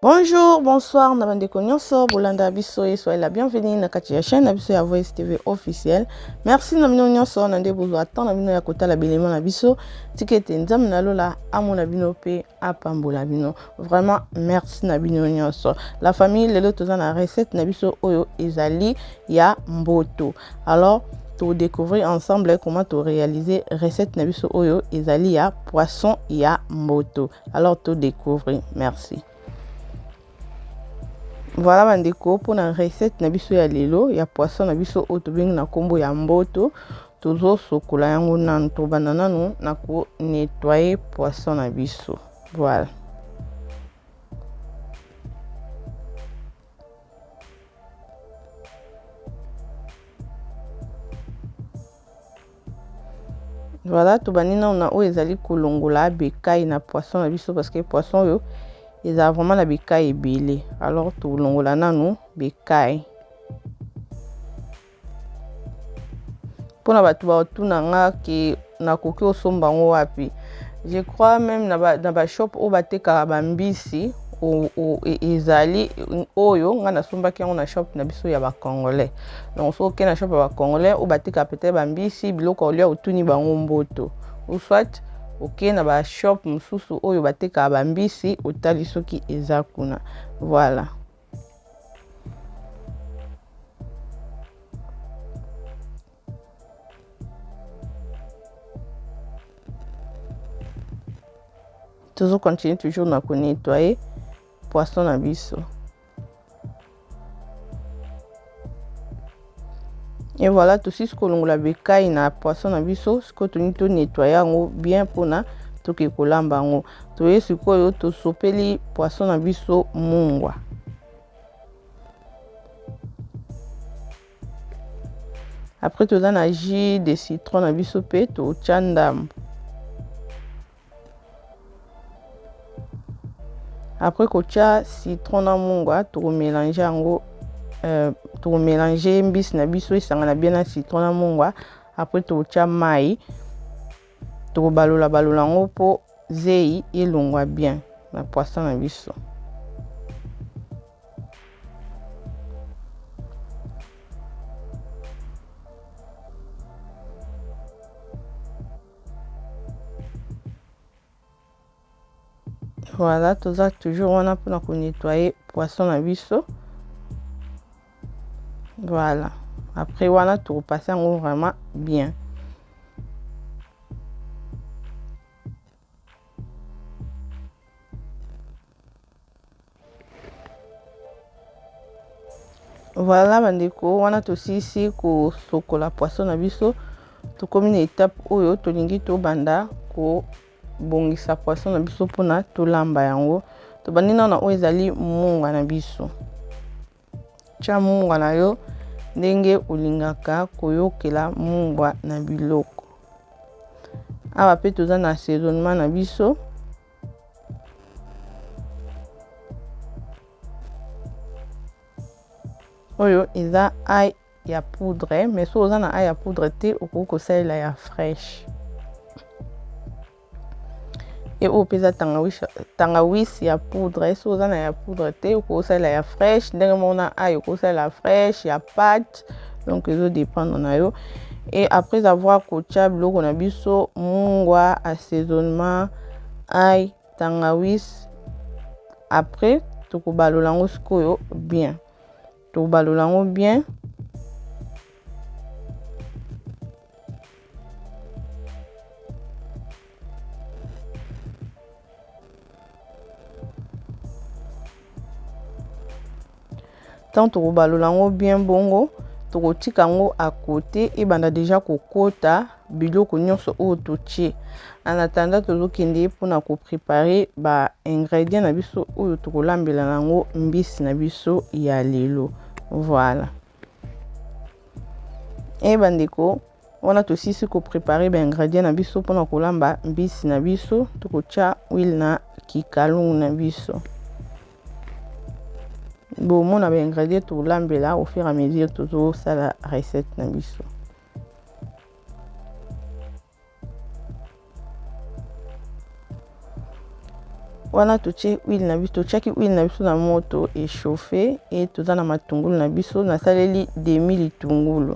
Bonjour, bonsoir na bandeko nyonso bolanda biso et soyez la bienvenue na kati ya chaîne na biso ya Voice TV officielle. Merci na bino nyonso na nde bozwa temps na bino ya kotala bilema na biso. Tika ete Nzambe na lola amona bino pe apambola bino. Vraiment merci na bino nyonso. La famille lelo toza na recette na biso oyo ezali ya mboto. Alors to découvrir ensemble comment to réaliser recette na biso oyo ezali ya poisson ya mboto. Alors to découvrir. Merci. Voilà bandeko mpona recette na biso ya lelo ya poisson na biso oyo tobengi na nkombo ya mboto tozosokola yango nanu tobanda nanu na ko nettoyer poisson na biso voilà. Voilà, tobandi nanu na oyo ezali kolongola bekai na poisson na biso parce que poisson oyo ezala vraiment na bekai ebele. Alors tolongola nanu bekai. Mpona bato batuna nga ke nakoki osomba yango wapi, je crois même na ba, na ba shop oyo batekaka bambisi ezali oyo nga nasombaki yango na shop na biso ya ba congolais. Donc soki okei na shop ya ba congolais oyo batekaka peut-être bambisi biloko ya kolia, otuni bango mboto, ou soit okei na ba shop mosusu oyo batekaka bambisi, otali soki eza kuna. Voilà. Tozo continuer toujours na ko nettoyer poisson na biso. Et voilà, tosisi kolongola bekai na poisson na biso. Sikoyo tolingi to nettoyer yango bien mpona toke kolamba yango. Toye sikoyo tosopeli poisson na biso mungwa. Après toza na jus de citron na biso mpe totya ndambo. Après kotya citron na mungwa, tokomelange yango tokomelange mbisi na biso esangana bien na citron na mungwa. Après tokotya mai, tokobalola balola yango mpo zei elongwa bien na poisson na biso. Voilà, toza toujours wana mpona konettoyer poisson na biso. Voilà, après wana tokopase yango vraiment bien. Voilà bandeko, wana tosilisi kosokola poisson na biso, tokomi na etape oyo tolingi tobanda kobongisa poisson na biso mpona tolamba yango. Tobandi nano na oyo ezali mungwa na biso. Tia mungwa na yo ndenge olingaka koyokela mungwa na biloko. Awa pe toza na assaisonnement na biso. Oyo eza ail ya poudre, mais soki oza na ail ya poudre te okoki kosalela ya fraîche. E oyo mpe eza tangawisi ya poudre, soki oza na ya poudre te okoki kosalela ya fraîche, ndenge moko na ail okoki kosalela ya fraîche, ya pâte, donc ezo dépendre na yo. Et après avoir kotia biloko na biso mungwa, assaisonnement, ail, tangawisi, après tokobalola yango sikoyo bien. Tokobalola yango bien. Tant tokobalola yango bien bongo, tokotika yango à côté ebanda déjà kokota biloko nyonso oyo totie. En attendant tozokende mpona koprépare ba ingrédients na biso oyo tokolambela nango mbisi na biso ya lelo. Voilà. E bandeko, wana tosisi koprépare ba ingrédients na biso mpona kolamba mbisi na biso, tokotia huile na kikalungu na biso. Bomona ba ingrédients tolambela au fur et à mesure tozosala recette na biso. Wana totie huile na biso, totiaki huile na biso na moto echauffe e toza na matungulu na biso. Nasaleli demi litungulu,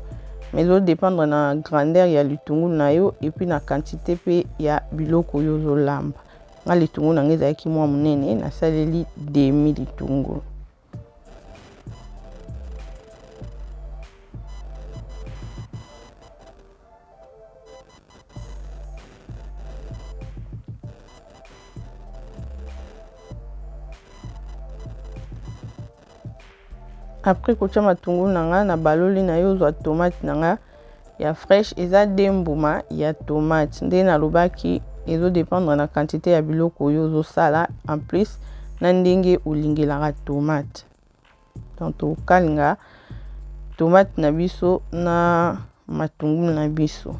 mais ezo dépendre na grandeur ya litungulu na yo et puis na quantité pe ya biloko oyo ozolamba. Nga litungulu na nga ezalaki mwa monene, nasaleli demi litungulu. Après kotia matungulu na nga na baloli na yo, ozwa tomate na nga ya fraîche, eza de mbuma ya tomate. Nde nalobaki ezo dépendre na quantité ya biloko oyo ozosala, en plus na ndenge olingelaka tomate. Donc tokalinga tomate na biso na matungulu na biso.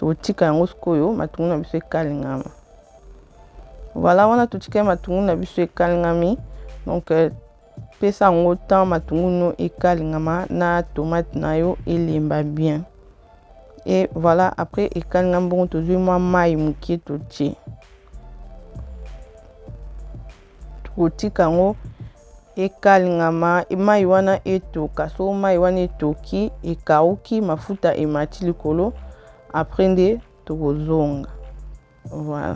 Totika yango sikoyo matungulu na biso ekalingama. Voilà, wana totika matungulu na biso ekalingami. Donc pesa yango temps matungulu no ekalingama na tomate na yo elemba bien. Et voilà, après ekalingami bongo tozwi mwa mai moke totie. Tokotika yango ekalingama, mai wana etoka. So mai wana etoki, ekauki, mafuta emati likolo, après nde tokozonga. Voilà.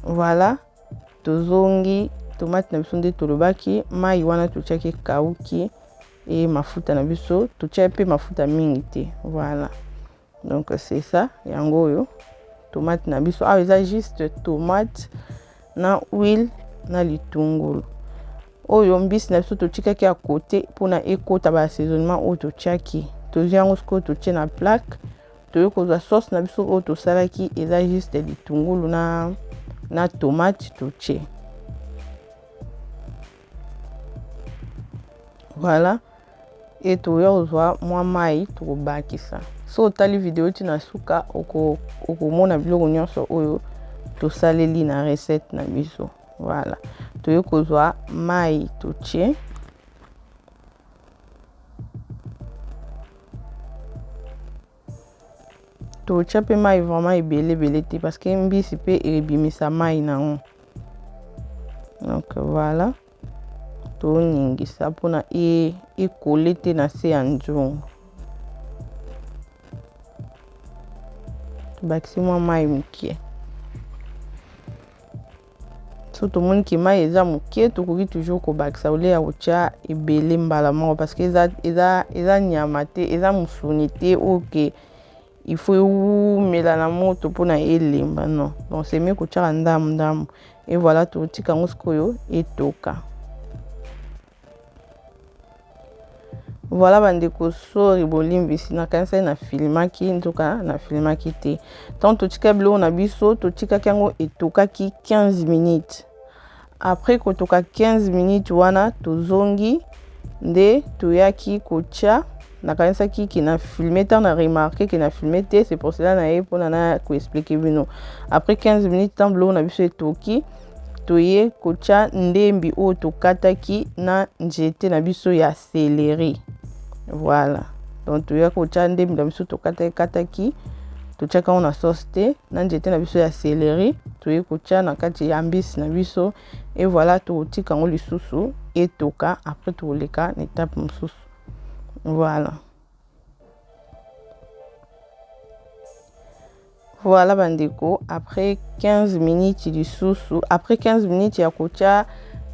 Voilà, tozongi tomate na biso nde tolobaki, mai wana totiaki ekauki e mafuta na biso totiaki pe mafuta mingi te. Voilà. Donc c'est ça, yango oyo tomate na biso. Awa eza juste tomate na huile na litungulu. Oyo mbisi na biso totikaki ya côté mpona ekota ba assaisonnement oyo totiaki. Tozwi yango sikoyo totie na plaque. Toyei kozwa sauce na biso oyo tosalaki, eza juste litungulu na tomate totie. Voilà. E toya kozwa mwa mai tokobakisa. So otali video ti na suka, okomona biloko nyonso oyo tosaleli na recette na biso. Voilà. Toye kozwa mai totie. Totia pe mai vraiment ebele ebele te parce que mbisi pe ebimisa mai nango. Donc voilà. Toningisa mpona ekole te na se ya nzungu. Tobakisi mwa mai moke. So tomoni ke mai eza moke, tokoki toujours kobakisa au lieu ya kotia ebele mbala moko parce que eza nyama te, eza mosuni te oyo ke il faut ewumela na moto mpona elemba. Non, donc c'est mieux kotiaka ndambu ndambu. Et voilà, totika yango sikoyo etoka. Voilà bandeko, sorry bolimbisi, nakanisaki na filmaki, nzoka na filmaki te. Tant totika biloko na biso, totikaki yango etokaki 15 minutes. Après kotoka 15 minutes wana tozongi nde toyaki kotia. Nakanisaki ke na filme, tant na remarqué ke na filme te, c'est pour cela na ye mpona na koexplike bino. Après 15 minutes, tant biloko na biso etoki, toye kotia ndembi oyo tokataki na nzete na biso ya céleri. Voilà. Donc toya kotia ndembi na biso tokataki kataki, totiaka yango na sauce te, na nzete na biso ya céleri toye kotia na kati ya mbisi na biso. Et voilà, tokotika yango lisusu etoka, après tokoleka na étape mosusu. Voilà. Voilà bandeko, après 15 minutes lisusu, après 15 minutes ya kotia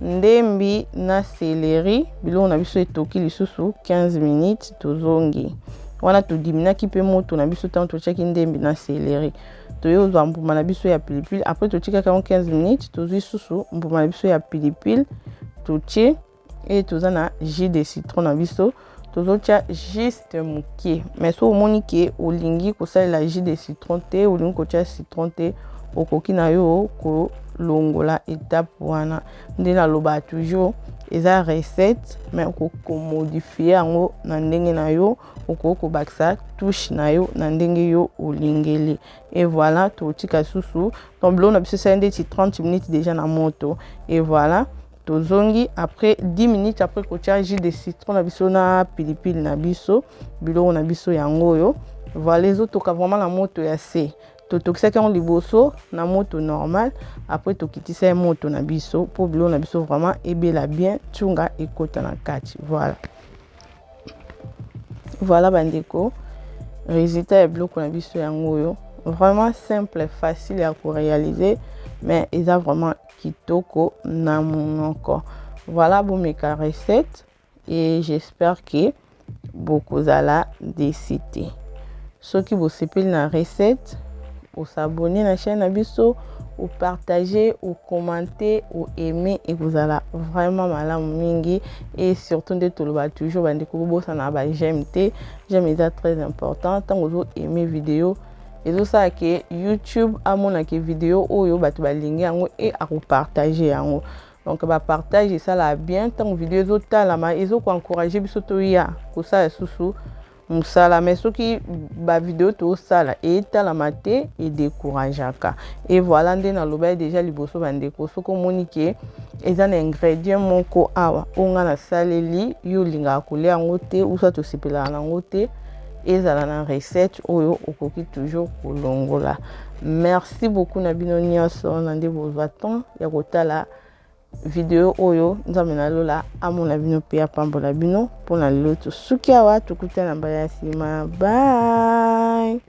ndembi na céleri, biloko na biso etoki lisusu 15 minutes tozongi. Wana todiminaki pe moto na biso tango totiaki ndembi na céleri. Toye kozwa mbuma na biso ya pilipili, après totikaki yango 15 minutes, tozwi susu mbuma na biso ya pilipili totie. Et toza na jus de citron na biso, tozotia juste moke. Mais so omoni ke olingi kosalela jus de citron te, olingi kotia citron te, okoki na yo kolongola étape wana. Nde naloba toujours eza recette, mais okoki komodifie yango na ndenge na yo, okoki kobakisa touche na yo na ndenge yo olingeli. Et voilà, totika susu. Donc biloko na biso esali ndeti 30 minutes déjà na moto. Et voilà, Tozongi après 10 minutes, après kotia jus de citron na biso na pilipili na biso, biloko na biso yango oyo. Voilà, ezotoka vraiment na moto ya se. Totokisaki yango liboso na moto normal, après tokitisa ye moto na biso mpo biloko na biso vraiment ebela bien, tshunga ekota na kati. Voilà, voilà bandeko, résultat ya biloko na biso yango oyo. Vraiment simple, facile ya koréaliser, mais eza vraiment kitoko na monoko. Voilà, bomeka recette et j'espère que bokozala déçus te. Soki bosepeli na recette, os'abonner na chaîne na biso, opartager, ocommenter, oaimer, ekozala vraiment malamu mingi. Et surtout, nde toloba toujours, bandeko, bobosana baj'aime te. J'aime eza très important. Ntango ozo aimer video, ezosala ke YouTube amonaka video oyo bato balingi yango e akopartager yango. Donc bapartage esalaka bien. Ntango video ezotalama, ezokoencourager biso toya kosala lisusu mosala. Mais soki bavideo tosala etalama te, edécourageaka. Et voilà, nde naloba déjà liboso, bandeko, soki omoni ke eza na ingrédient moko awa oyo nga nasaleli, yo olingaka kolia yango te, usa tosepelaka nango te, ezala na recette oyo, okoki toujours kolongola. Merci beaucoup na bino nyonso na nde bozwa temps ya kotala video oyo. Nzambe na lola amona bino mpe apambola bino. Mpona lelo tosuki awa, tokutana na mbala ya nsima. Bye.